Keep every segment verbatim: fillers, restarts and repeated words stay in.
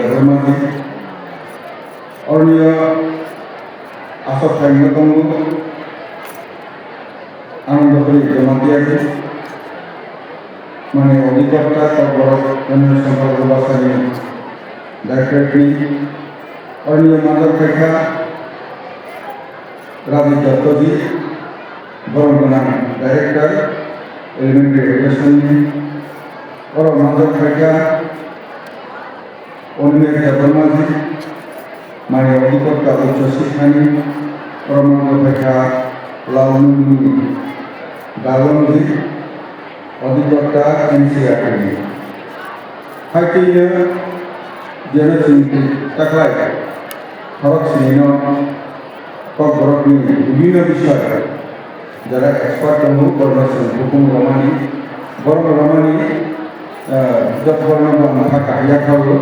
Debbarmaji, orniyo asok thaino tongo Anandapuri Jamatia ji, mane Odhikotha Kokborok General Central Rubasani Directorate ni, orniyo manjak phaikha Rajiv Dotto ji, borom gwnang Director Elementary Education ni, oro manjak phaikha Onime Debbarma ji, mane Odhikotha Uccho Sikha ni, oro manjak phaikha Lalmuni Galwang ji, Odhikotha N C E R T ni. Hai twi no jeno chwng taklai khorok sini no Kokborok ni bibhinno bisoi jara expert tongo, borok no chwng hukumu romani, borok no romani, eh, joto borok no bo ang kha kahya khaio.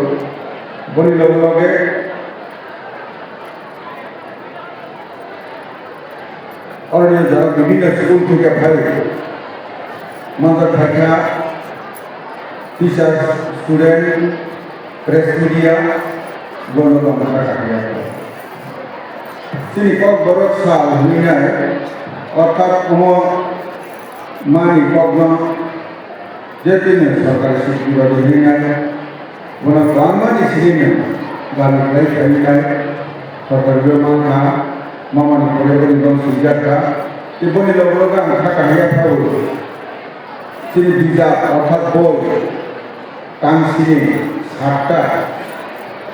Boni loge loge Oroni jora bibhinno school theke phai manjak phaikha teacher, student, press media, bono tongkha kahya. Chini Kokborok sal hinwi nai, orthat omo mani kokno je tini sorkari sikti rodi hinwi nai, bono kwbangma ni sini ni gari kwlai khainai, sorkari bo mankha, mamani pore boni bong swijak kha, tei boni logo logo ang kha kahaya pharo. Chini bijap orthat boi, tang sini satta,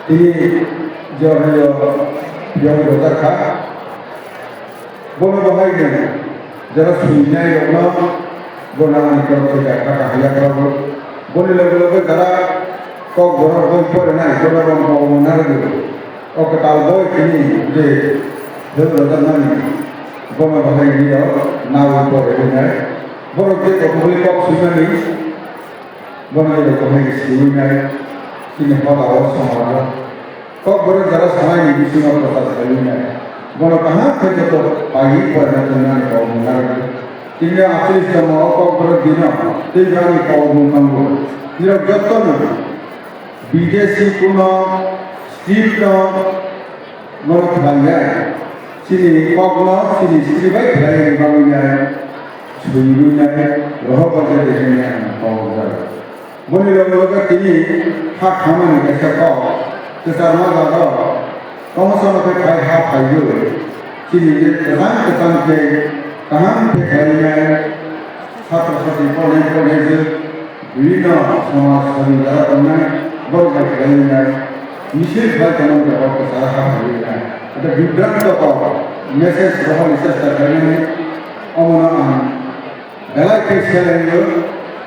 tini joryo yong rojak kha. Bono bahai no jara swinai rokno bono ani korok se kha kahaya kha bo. Boni loge loge jara Kokborok boi porinai bono rong kok mona rwdi. O kwtal boi tini je hel rwjakmani bono bahai ni rok nawi pore rinai. Borok je kok bui kok swimani Bono je rokomni siwi nai, chini hoda o somono. Kokborok jara sanai ni bisingo prochar khlaiwi nai. Bono kaham khe joto paiwi poina thwngmani kok mwnai. Chini achris tongma o Kokborok dino tei jani kok mwnango. Nirok jotono B J C kuno, Steve no, Bono khlaiya, chini kokno chini siri bai khlaiwi bagwinai, swiwinai, rohor bai je desenai ang kok jago. Boni loge loge tini ha khamani kaisa kok, kwchar ma jaga, komosono khe khai ha phaiwi, chini je kwchang kwchang khe kaham khe khlainai, satro satri pornai pornai je, Bibhinno somaj sari jara tongnai, borok bai khlainai, misil khlai tongmani jaga o kwcharo ha phaiwi nai. Ata bibranto kok message rohorni chesta khlainani, omono ang belai khe selaio,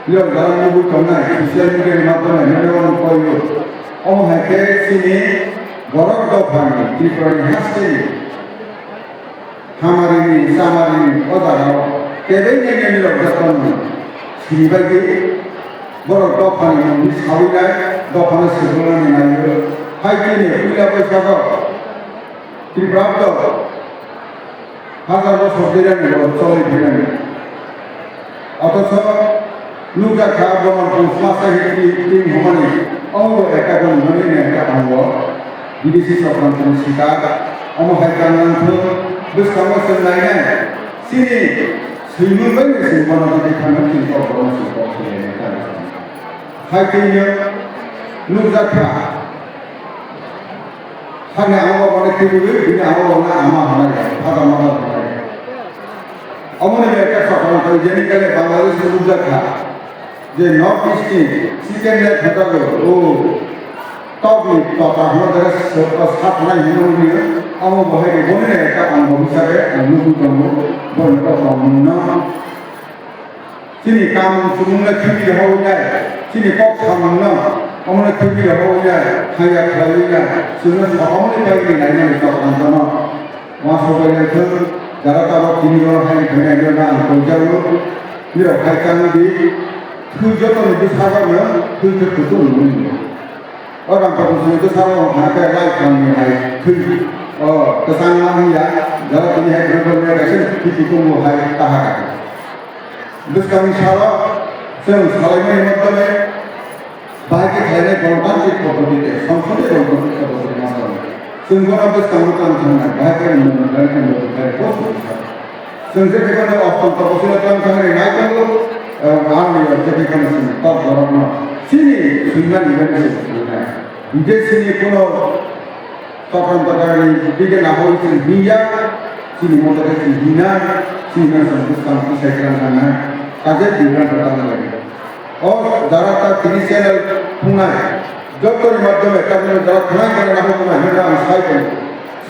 nirok jara nugwi tongnai, social media ni madhyome nini omo koio. Omo hai khe chini borok dophani, Tripura ni hasteni Hamarini, chamarini, o jagao kebengkhe nini rok jotono sini bagwi borok dophani mungwi sawi nai, dophano swrwngmani naio. Hai kheno puila baisago Tripura bwdok hajar bosor derani bo cholwi phainani. Othocho nukjak kha, bono bung masa history team hwnmani, omo bo ekta boni nokni ekta tongo, bidesi chokranto ni sikar, omo hai kangnang thung, bwskango chwng nainai, chini swimung bai no chwng bono tei thangwi chini kok bono chwng kok swlainai kha. Hai kheno nukjak kha, Sakni ama bo hwnwi twiwi, bini ama bo hwnwi ama hwnwi, father mother hwnwi. Omoni bai khe sokang tong jeni kale Bangladesh ni nukjak kha. Je North East ni second leg hotago, o tokni tota hwnwi jaga sat nai hwnwi nukliyo. Omo bo hai boni ekta ongo hisabe ang nukwi tongo, boni kok tongmungno. Chini kamung chumung no thwiwi rohorwi nai, chini kok samung no omo no thwiwi rohorwi nai, hamya khlaiwi nai, chwngno sokomorni bagwi nainani chokranto no. Uansuk bai nai thung, jara tabok tini o hai phainai no ang tongjago, nirok hai chang di, thwi joto ni bwsajak no thwi khe kutung nung. O rang kok sini tu sabo hana khe lai kang ni hai thwi. O, kwchang ma hwn ya, jara tini hai khe khe khe khe khe khe khe hai taha kha. Bwskangni salo chwng salaimani moddhe Bahai khe khlainai gonotantrik poddotite, songsodi gonotantrik poddotite ma chalo. Chwng bono bwskango tang thangnai, bahai khe mwnwi khlainai mwnwi khlai bo chwng kha. Chwng je khe bono ostan toposila tang thangnai nai tongo, eh, ang ni je khe bono chwng tok borokno chini swimani mani se swinai. Hingke chini bono Tokam tokam ni bigyan ahoi chwng hiya, chini moto khe chwng hina, chini na chwng bwskang tisai klang thangna, kaje bigyan tokam lagi. O jara ta tini channel phungnai, joto ni madhyome ta jara thanai kana na phungnai, hwnba ang sai tongo.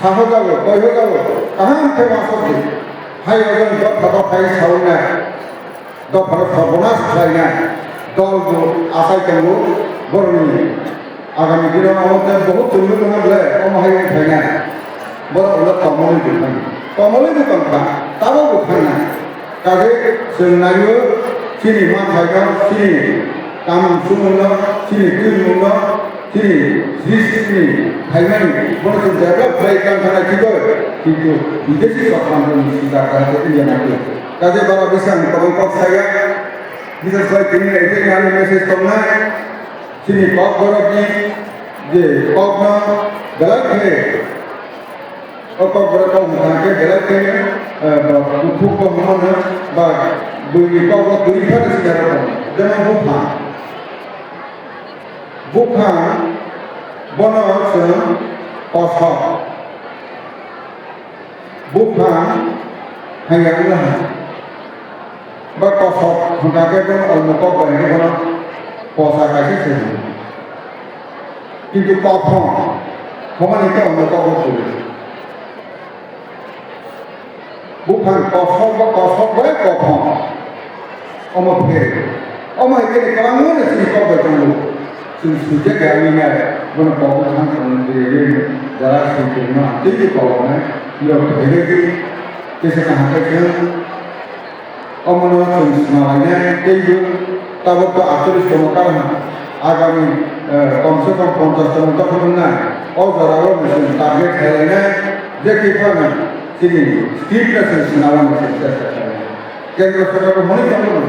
Saho jago, koiho jago, kaham khe wasok di. Hai ojon dopha dopha hai sauna, dopha dopha bonas khlaina, dol bo asai tongo, boroni. Agami dino omo tei bohut chwngwi tongo ble, omo hai wng khaina. Borok ulo tomolwi bo thangna. Tomolwi bo tongkha, tabok bo thangna. Kaje chwng naio, chini manthaino, chini kamung chumungno, chini twimungno, chini sristini phaimani, bono chwng develop khlai tang thangna thikoi, kintu bidesi sokmani sikar kha khe India naio. Kaje bara bising kwbang kok saya, bises khlai tini naiteni ani message tongnai. Chini kok borokni je kokno belai khe, o kok borok kok wngkha khe belai khe, eh, ba kuthuk kok hwnmano ba buini kokno kwrwi phano sina rw tongo. Jemon buphang, buphang bono chwng kosok. Buphang hai ya wngla hai. Ba kosok hwnka khe bono omo kok bai hwnwi bono posa kaisa se hwnwi. Kintu kophong hwnmani khe omo kok bo kwrwi. Buphang kosok ba kosok bai kophong. Omo phe. Omo hai khe kwbangma no chini kok bai tongo. Chwng swijak ya wngya, bono kok bwkhang thangwi rwi rwi jara swijak no tei kok nai. Norok phaibai di, kisa kaham khe chwng omono chwng swnam lainai tei bo tabuk to aatchalish tongma kar ha. Agami, eh, komse kom ponchash tongma dophar wngnai. O jora o chwng target khlai lainai, je kiphilma chini state no chwng swnam lainai chwng chesta khlai lainai. Kendra sorkar bo hwnwi tongo,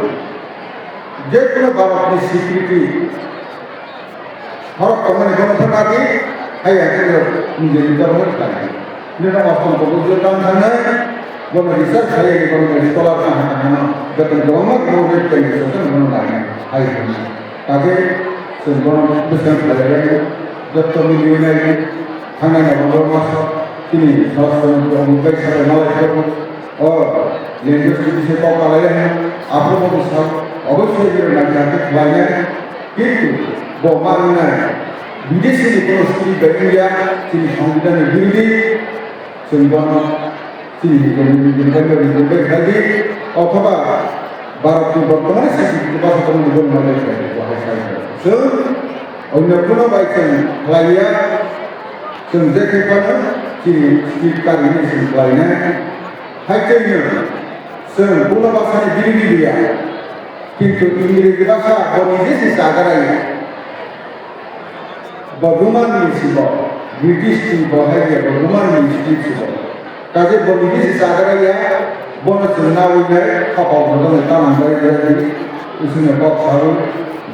je kono Bharat ni security horok tongmani bono pha nadi, hai ya khe nijeni dormo khlai. Nini ostom ko bujio tang thangnai, bono research khai ya bono scholar tang thangnai, beton kwbangma promote khlai ni sotan bono lainai, hai hwnwi. Kage chwng bono bwskang khlai ya, jotto mili nai, thangnai November maso, tini sastra ni bai sabai malai khe, O, language ni bising kok malai ya, aphuru bo bwsa, obossoi bini nang nang khe khlai ya, kintu bo ma wngnai, bidesi ni kono script bai wngya, chini Songbidan ni birodi, chwng bono chini nijeni nijeni bai bai bai bai khlai di, othoba Bharat ni bortomani script ni bhasha tongmani bo ma bai khlai di, bo hai sai khlai. Chwng onyo kono bai chwng khlai ya, chwng je khe phano chini script karwi ni chwng khlai nai. Hai khe no, chwng bono bwsani birodi liya, kintu Ingreji bwsa bo nije se chagra ya. Bo Roman ni si bo, British ni bo hai ya, bo Roman ni script si bo. Kaje bo nije se chagra ya, bono chwng nawi nai, khopal bo bono ta nang bai bai, usung no kok sawi,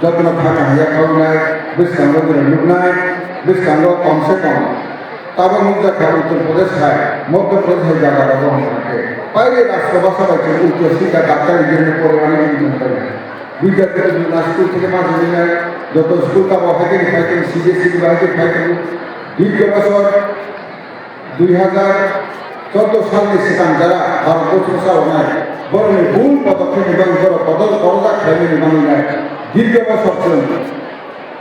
jotono kha kaham ya khawi nai, bwskango bini nuknai, bwskango kom se kom. Tabok nukjak kha Uttar Pradesh hai, Madhya Pradesh hai jaga rogo hwnka khe. Pairi rashtra bhasha bai chwng ucho shikha daktar engineer poribani wngwi tongkha. Vidyapith University theke ma simi nai, joto school tabok hai khe phai tong, C B S E ni bai hai khe phai tong. Dikhe bosor dui hazar chordo salni swkang jara Bharat Borsho sa rwnai. Borokni bul podokhepni bagwi borok kodol korojak khlaimani manwi nai. Dikhe bosor chwng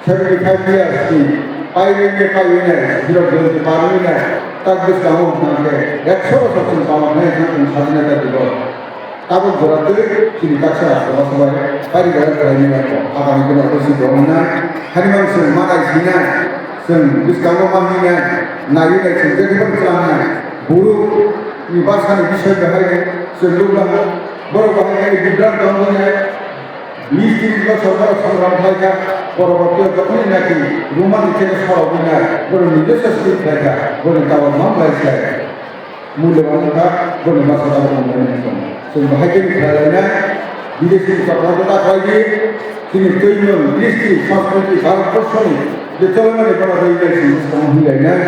Seventy five years ni pairwini pairwini, hirok jyonti parwini, tak bwskango hwnka khe ekso bosor chwng paloknai hwnwi chwng sadinata dibo. Tabuk jora twi chini taksa rashtra bhasha bai pairi gana khlaimani nai kho. Agami dino obo se dong hwnna. Hani mang chwng manai sinai, chwng bwskango manwi nai, naiwi nai chwng je khe chwng nai. Buru ni bwsani bisoi bahai chwng lubla. Borok bahai nai bibranto wngwi nai. Bish tris bosor borok songram khlaikha, poroborti o jokhoni naki Roman ni theke sorogwi nai, borok nijoswa script khlaikha, borok ni tabok ma khlai se. Mulya wngkha, borok ni bwsa tabok wngkha nini song. Chwng bahai khe khlai lainai, bidesi ni chokra ta khlai di, Chini twimwng, kristi, sanskriti, Bharatborsoni je cholomani bono twi bai chini bwskango hinlainai.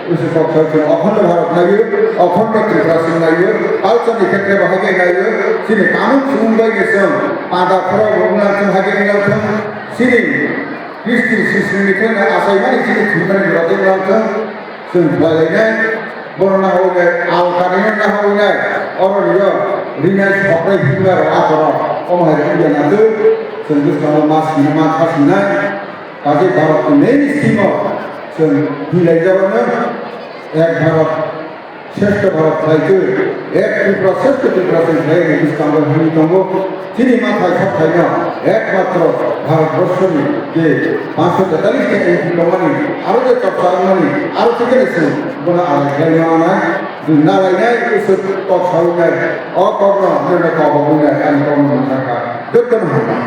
Usu kok sai chwng Akhanda Bharat naiyo, Akhanda Tripura chwng naiyo, culture ni khetre bo hai khe naiyo, chini kanun chumung bai ni chwng pada phoro bo wngna thung, hai khe wngna thung, chini kristi sisrwngni khe achaimani chini thwimani rwjak wngna thung. Chwng khlailainai, bono nahainai, alkanino nahainai, oroni rok rinai sokrai himba rok akorok, omo hai rok wngya nathok, chwng bwskango ma sina ma kha sinai, kaje Bharat ni main scheme o chwng hinlaijago no, ek Bharat, Shreshtha Bharat khlai twi, ek Tripura, Shreshtha Tripura chwng khlai ni bwskango hwnwi tongo. Chini mathai sokhaino ekmatro Bharatborsoni je paanshsho tetalis ta M P tongmani, aro je chorcha wngmani, aro thikhe chwng bono arai khlai mano nai, chwng nalainai, usuk kok sawi nai, o kokno nirno kok bo wngnai, ani kokno nangkha. Jotono hambai.